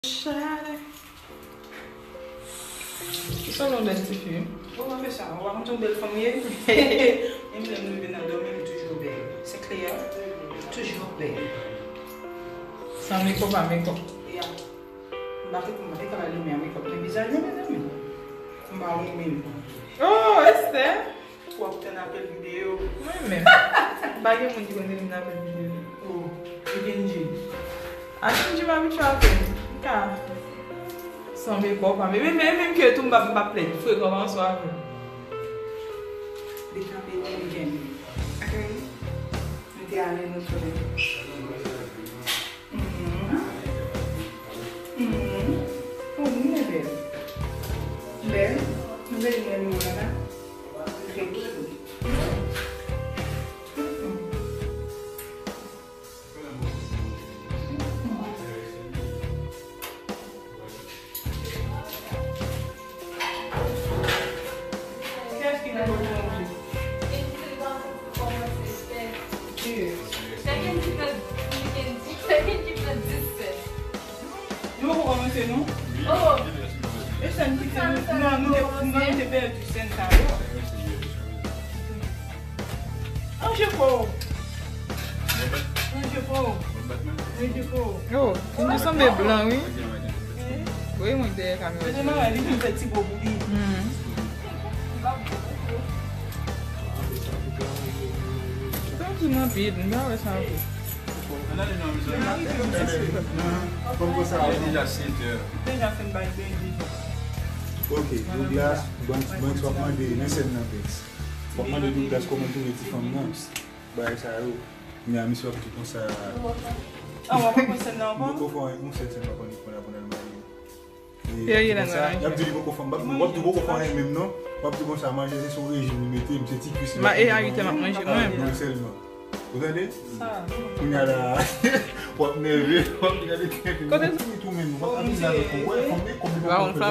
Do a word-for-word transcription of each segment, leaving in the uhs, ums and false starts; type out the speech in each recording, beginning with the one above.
Chale. Ou sanble yon bèl tifi, wi. Ou pa fè sa, ou pa konn se yon bèl fanm ou ye? Menm lè m leve nan dòmi, m toujou bèl. Se klè? Toujou bèl. San mekòp, pa mekòp. Ya. M pa te, m pa te ka ba limyè a mekòp nan vizaj mwen, mezanmi. M pa renmen l. Oh, Esther! Ou ap tann apèl videyo. Mwen menm. M pa gen moun ki konn rele m nan apèl videyo. Oh, e Kenji. A Kenji m abitye avè l. M ka san mekòp, pa mekòp. Men, men, menm ke tou, m p ap, m p ap plèd. Frekan ansanm avè l. Li kanpe yon weekend. Ok. Nou te ale nou tounen. Mhm. Mhm. Oh, nou bèl. Bèl. Nou bèl, bèl, nou la. Trè cute. Mhm. Mhm. Kiyès ki nan bòl manje? Kiyès? Yo poko kòmanse, non? E sèn ki te, non, nou te, nou te pèdi sèn sa yo. Anje po. Anje po. Anje po. Oh, Kenji sanble blan, wi. Wi, mwen dèyè kamera. Mwen te mare li, li fè ti po pou li. Mhm. Tankou nan bid, m pa wè sa ankò. Fòm konsa. Deja sèt è. Deja fin bay bèl. Ok, Douglas, bon, bon, w ap mande, men sèn nan, Prince. W ap mande Douglas kòman l twouve ti fanm nan. Bagay sa yo. Men a misye w ap di konsa. Ah, w ap pran sèn nan ankò? Ou poko fè yon sèl sèn w ap annik pran la pou n al marye. Yo ye la nan ranje. Y ap di li poko fè, w ap di poko fè anyen menm non. W ap di konsa manje se yon rejim li mete, m se ti kwis li. Ma e a uit è m ap manje mwen. Dlo sèlman. Ou tande? Sa. Kounye a la, w ap nève, w ap gade tèt li. Kote? Ou tou menm, w ap vin avèk ou. Wè, fanm de kòb li poko fè, poko fè.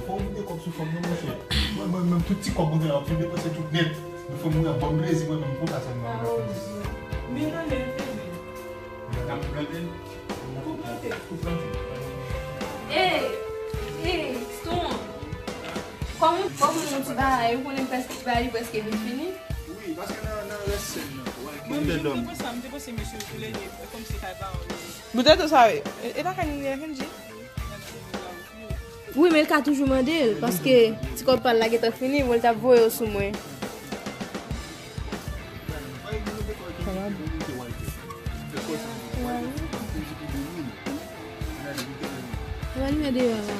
Fò w vide kòb sou fanm nan, monchè. Mwen, mwen, menm tout ti kòb mwen gen la, w ap vin depanse tout nèt. Mwen fè mwen ban m plezi, mwen menm konsa sèlman. Mwen ap plante. Mwen ap plante. Tou plante. Tou plante. Ey, ey, Stone. Kòm, kòm yon ti bagay, ou konnen prèske ti bagay li prèske vin fini. Wi, paske nan, nan rès sèn nan, w a gen. Mwen menm, m te panse sa, m te panse mesye yo tou lè de, kòm se kay paran yo ye. Boutèt ou sa, wi. E, e lakay nou ye, Kenji? Wi, men l ka toujou mande l, paske ti kòb pa l la gentan fini, bon, l t ap voye yo sou mwen. Mwen li mete deyò la.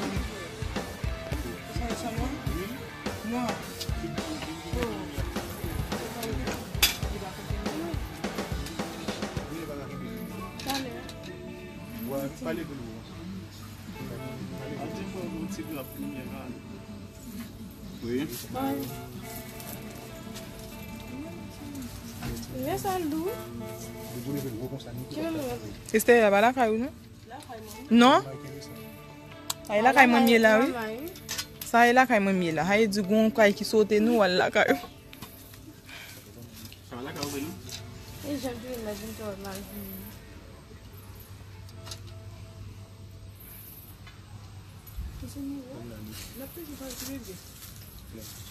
Pale pou nou. Ap di mwen yon ti grap limyè la. Wi. Lè sa l dou. Esther, pa lakay ou non? Non? Sa e lakay mwen m ye la, wi. Sa e lakay mwen m ye la. Sa e di gon kay ki sote nou, al lakay ou. Sa lakay ou, non? E jan l vin la, vin tò la, vin. N ap toujou pral pi bebe.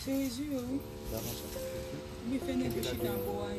Se rezime, wi. Oubyen fè nèg yo chita bò a.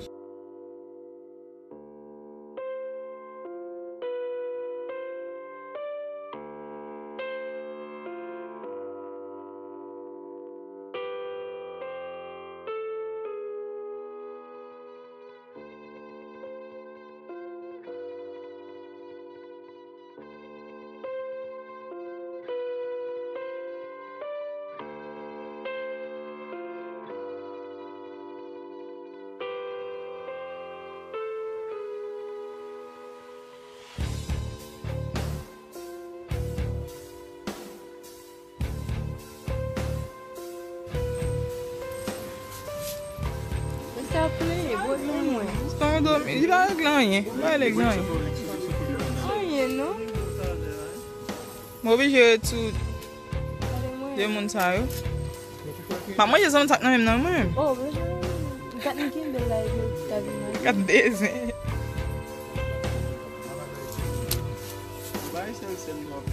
Mwen sa plenyen, bò di mwen. Sa dòmi, li pa regle anyen. Li pa regle anyen. Anyen, non. Mwen oblije ret sou de moun sa yo. M ap manje zanmi sa k nan menm nan mwen menm. Oh, bezwen. Gad m kenbe la epi ta vin manje. Gad bezwen. Bay sèl sèl m ap.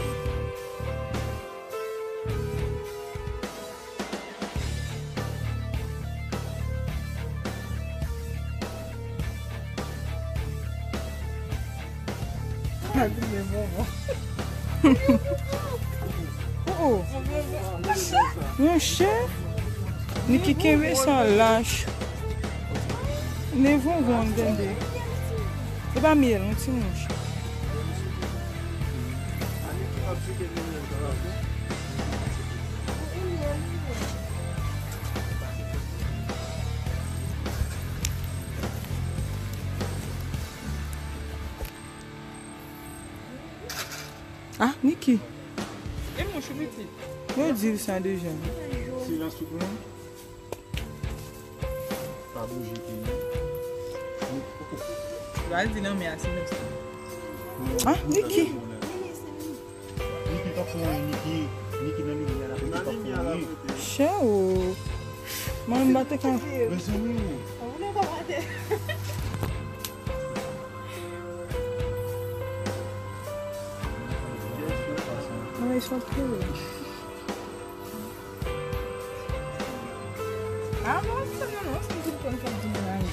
Oh, oh. Monchè, Niki kenbe sa lach. Men vonvon, tande. E pa myèl, yon ti mouch. Ah, Niki. E mouch ou pitit. Yo di l sa deja. Silans tout moun. Pa bouje peyi. Yo al di nan men a silans. Ah, Niki. Niki pa fon, Niki, Niki nan limyè la, Niki pa fon, wi. Chè o. Mwen m pa te ka. Mezanmi. Mwen sot pi lwen. Ah, bon, se non, non, se tout konn fè di mwen.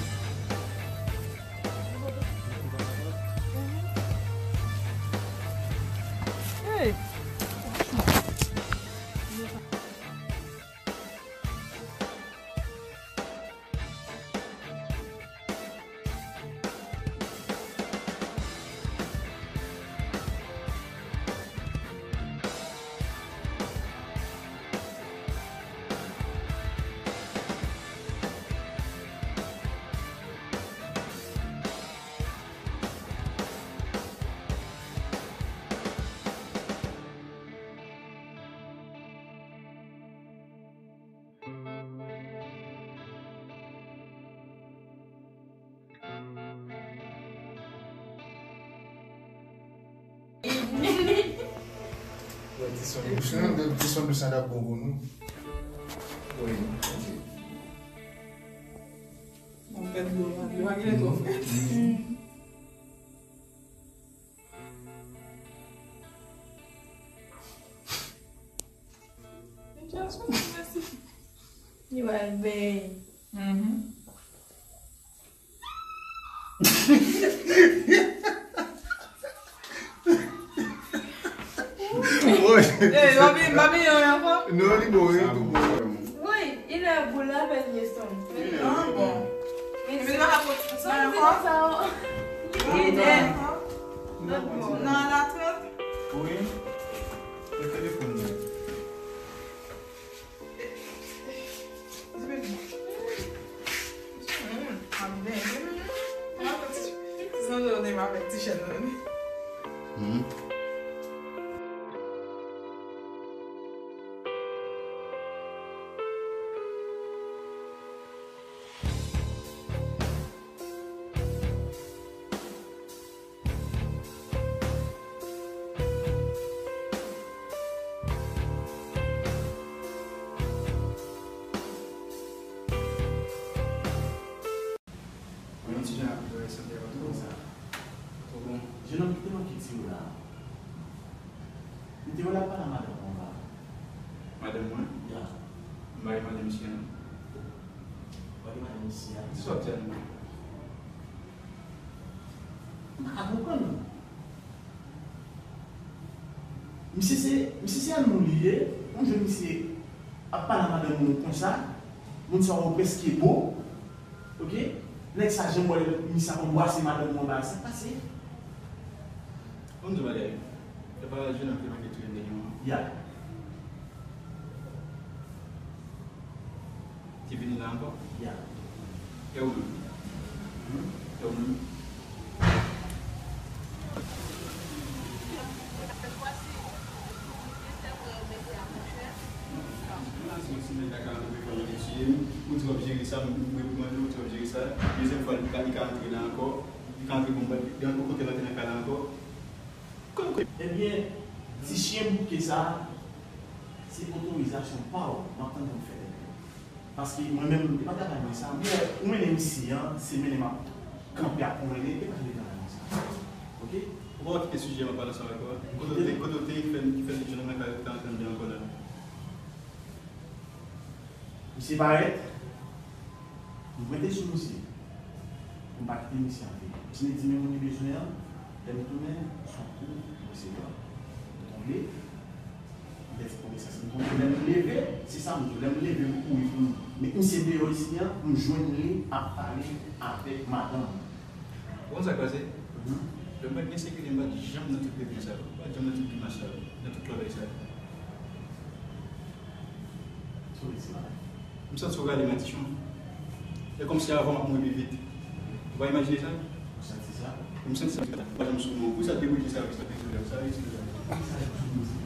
Hey! Wè, ti son dous lan, ti son dous lan t ap bon pou nou. Wi. Mwen fè dlo a, dlo a genlè twò frèt. Li pral bèy. Mhm. Ey, papi, papi, yon ankò? Non, li bon, wi, tou bon. Wi, il est bon la, belle leçon. Ah, bon. Men sa, sa ankò? Li dè. Nan la trant. Wi. E telefòn nan. Mwen menm ti jan ap jere sante a pa twò sa. Twò bon. Jenòm ki te manke di w la. M te wè l ap pale a madanm ou anba. Madanm mwen? Ya. M pa gen madanm isi a non. Ou pa gen madanm isi a? Kisa w ap di a non? M pa ka konprann. Misye se, misye se annou li ye. Ou jwenn misye ap pale a madanm ou konsa. Moun sa yo prèske bo. Ok? Nèg sa janm wè misye ap anbwase madanm ou anba. Sa k pase? Ban m di w bagay. E pa jenòm ki manke touye nèg yo an? Ya. Ki vini la ankò? Ya. E ou menm? Hmm? E ou menm? Ou di w ap jere sa, m reprimande w, ou di w ap jere sa. Dezyèm fwa, li ka, li ka antre la ankò. Li ka antre bon, li antre kote l antre nan kay la ankò. Ebyen, ti chen bouke sa a, se otorizasyon pa w, m ap tann pou m fè tèt mwen. Paske mwen menm, e pa travay mwen sa. Bon, ou mennen m isi an, se mennen m ap kanpe ap mennen, e pa travay mwen sa. Ok? Ou pa kite sijè m ap pale ansanm avèk ou a? Kote w te, kote w te, ki fè, ki fè jenòm nan ka, ka antre anndan ankò la? Misye parèt, m pote sou misye. Pou m pa kite misye antre. Misye di men moun li bezwen an, Lè m tounen, sou kou, mwen se blan. M tonbe, m pèdi konesans. M tonbe, lè m leve, se sa m di w, lè m leve, m kouri pou m met misye deyò isi a, m jwenn li ap pale avèk madanm. Ou konn sa k pase? Lè m pa t gen sekirite, m pa t janm nan tout revyen sa yo, m pa t janm nan tout grimach sa yo, nan tout lòbèy sa yo. Sou resi la. M santi w rale m a ti chan. E kòmsi avan m ap mouri pi vit. Ou pa imajine sa? Ou santi sa? M santi sa. M pa janm sou mwen. Pou sa te bouje sa, sa te bouje sa, sa te bouje sa.